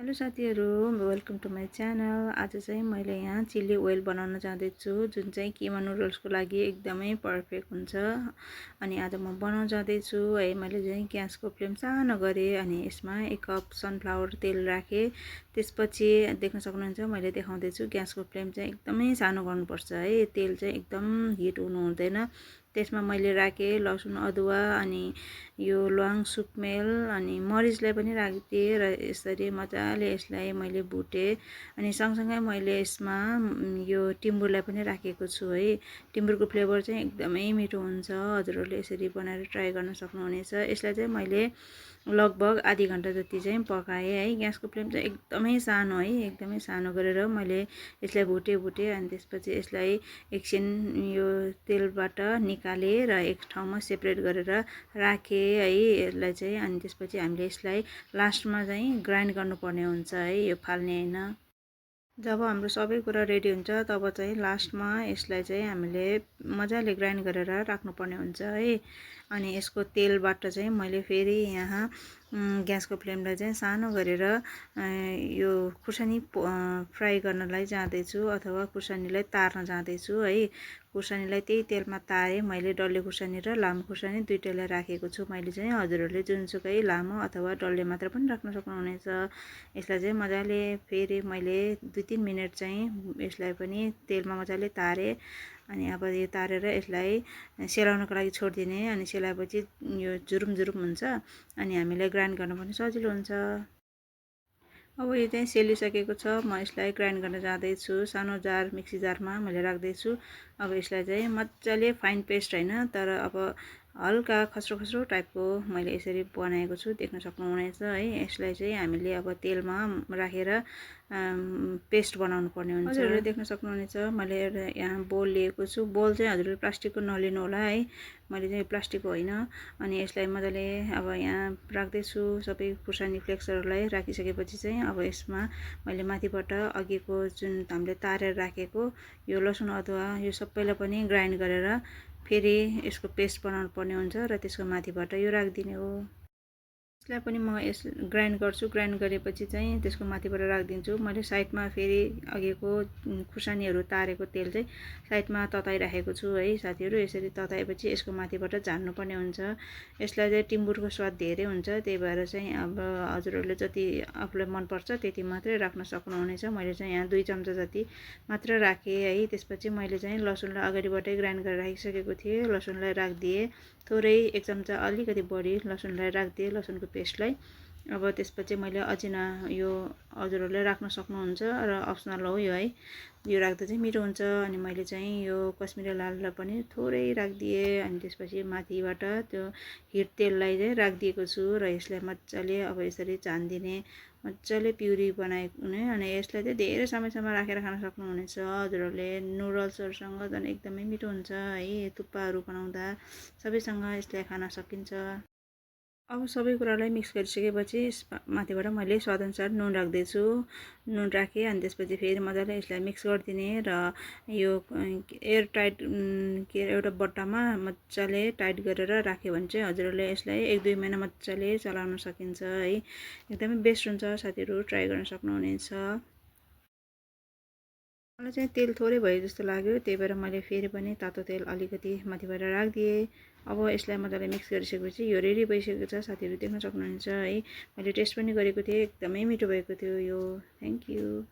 Hello साथीहरू, welcome to my channel. आज चाहिँ मैले यहाँ चिल्ली ओइल बनाउन जाँदैछु, जुन चाहिँ किमा नुडल्सको लागि एकदमै पर्फेक्ट हुन्छ। अनि आज म बनाउन जाँदैछु है। मैले चाहिँ ग्यासको फ्लेम सानो गरेँ अनि यसमा 1 कप सनफ्लावर तेल राखेँ। त्यसपछि देख्न सक्नुहुन्छ मैले देखाउँदैछु, ग्यासको फ्लेम चाहिँ एकदमै सानो गर्नुपर्छ है। तेल चाहिँ एकदम हिट हुनु हुँदैन। त्यसमा मैले राखेँ लसुन अदुवा अनि यो ल्वाङ सुकमेल अनि मरिचलाई पनि राखिदिएँ र यसरी मजाले यसलाई मैले भुटेँ। अनि सँगसँगै मैले यसमा यो टिम्बुरलाई पनि राखेको छु है। टिम्बुरको फ्लेभर चाहिँ एकदमै मिठो हुन्छ। हजुरहरूले यसरी बनाएर ट्राई गर्न सक्नुहुनेछ। यसलाई चाहिँ मैले लगभग आधी घन्टा जति चाहिँ पकाएँ है। ग्यासको फ्लेम चाहिँ एकदमै सानो है, एकदमै सानो गरेर मैले यसलाई भुटेँ अनि त्यसपछि यसलाई एकछिन यो तेलबाट निकालेँ र एक ठाउँमा सेपरेट गरेर राखेँ है यसलाई चाहिँ। अनि त्यसपछि हामीले यसलाई लास्टमा चाहिँ ग्राइन्ड गर्नुपर्ने हुन्छ है, यो फाल्ने होइन। जब हाम्रो सबै कुरा रेडी हुन्छ तब चाहिँ लास्टमा यसलाई चाहिँ हामीले मजाले ग्राइन्ड गरेर राख्नुपर्ने हुन्छ है। अनि यसको तेलबाट चाहिँ मैले फेरि यहाँ ग्यासको फ्लेमलाई चाहिँ सानो गरेर यो खुर्सानी फ्राई गर्नलाई जाँदैछु अथवा खुर्सानीलाई तार्न जाँदैछु है। खुर्सानीलाई त्यही तेलमा तारेँ मैले। डल्ले खुर्सानी र लामो खुर्सानी दुइटैलाई राखेको छु मैले चाहिँ। हजुरहरूले जुनसुकै लामो अथवा डल्ले मात्र पनि राख्न सक्नुहुनेछ। यसलाई चाहिँ मजाले फेरि मैले 2-3 मिनट चाहिँ यसलाई पनि तेलमा मजाले तारेँ। अनि अब यो तारेर यसलाई सेलाउनको लागि छोडिदिने। अनि सेलाएपछि यो जुरुम जुरुम हुन्छ अनि हामीलाई ग्राइन्ड गर्न पनि सजिलो हुन्छ। अब यो चाहिँ सेलिसकेको छ। म यसलाई ग्राइन्ड गर्न जाँदैछु। सानो जार मिक्सी जारमा मैले राख्दैछु। अब यसलाई चाहिँ मजाले फाइन पेस्ट होइन, तर अब हल्का खस्रो खस्रो टाइपको मैले यसरी बनाएको छु, देख्न सक्नुहुनेछ है। यसलाई चाहिँ हामीले अब तेलमा राखेर पेस्ट बनाउनु पर्ने हुन्छ। हजुरहरूले देख्न सक्नुहुनेछ मैले यहाँ बोल लिएको छु। बोल चाहिँ हजुरले प्लास्टिकको नलिनु होला है, मैले चाहिँ प्लास्टिकको होइन। अनि यसलाई मजाले अब यहाँ राख्दैछु सबै खुर्सानी फ्लेक्सहरूलाई। राखिसकेपछि चाहिँ अब यसमा मैले माथिबाट अघिको जुन हामीले तारेर राखेको यो लसुन अदुवा यो सबैलाई पनि ग्राइन्ड गरेर फेरि यसको पेस्ट बनाउनु पर्ने हुन्छ र त्यसको माथिबाट यो राखिदिने हो। यसलाई पनि म ग्राइन्ड गर्छु। ग्राइन्ड गरेपछि चाहिँ त्यसको माथिबाट राखिदिन्छु। मैले साइडमा फेरि अघिको खुर्सानीहरू तारेको तेल चाहिँ साइडमा तताइराखेको छु है साथीहरू। यसरी तताएपछि यसको माथिबाट झार्नुपर्ने हुन्छ। यसलाई चाहिँ टिम्बुरको स्वाद धेरै हुन्छ, त्यही भएर चाहिँ अब हजुरहरूले जति आफूलाई मनपर्छ त्यति मात्रै राख्न सक्नुहुनेछ। मैले चाहिँ यहाँ 2 चम्चा जति मात्र राखेँ है। त्यसपछि मैले चाहिँ लसुनलाई अगाडिबाटै ग्राइन्ड गरेर राखिसकेको थिएँ। लसुनलाई राखिदिएँ थोरै 1 चम्चा अलिकति बढी लसुनलाई राखिदिएँ, लसुनको पेस्टलाई। अब त्यसपछि मैले अजिना यो हजुरहरूले राख्न सक्नुहुन्छ र अप्सनल हो यो है। यो राख्दा चाहिँ मिठो हुन्छ। अनि मैले चाहिँ यो कश्मिरी लाललाई पनि थोरै राखिदिएँ। अनि त्यसपछि माथिबाट त्यो हिट तेललाई चाहिँ राखिदिएको छु र यसलाई मजाले अब यसरी झानिदिने, मजाले प्युरी बनाउने। अनि यसलाई चाहिँ धेरै समयसम्म राखेर खान सक्नुहुनेछ। हजुरहरूले नुडल्सहरूसँग झन् एकदमै मिठो हुन्छ है। थुक्पाहरू बनाउँदा सबैसँग यसलाई खान सकिन्छ। अब सबै कुरालाई मिक्स गरिसकेपछि माथिबाट मैले स्वादअनुसार नुन राख्दैछु। नुन राखेँ अनि त्यसपछि फेरि मजाले यसलाई मिक्स गरिदिने र यो एयर टाइट एउटा बट्टामा मजाले टाइट गरेर राख्यो भने चाहिँ हजुरहरूले यसलाई 1-2 महिना मजाले चलाउन सकिन्छ है। एकदमै बेस्ट हुन्छ साथीहरू, ट्राई गर्न सक्नुहुनेछ। मलाई चाहिँ तेल थोरै भयो जस्तो लाग्यो, त्यही भएर मैले फेरि पनि तातो तेल अलिकति माथिबाट राखिदिएँ। अब यसलाई मजाले मिक्स गरिसकेपछि यो रेडी भइसकेको छ साथीहरू, देख्न सक्नुहुन्छ है। मैले टेस्ट पनि गरेको थिएँ, एकदमै मिठो भएको थियो यो। Thank you.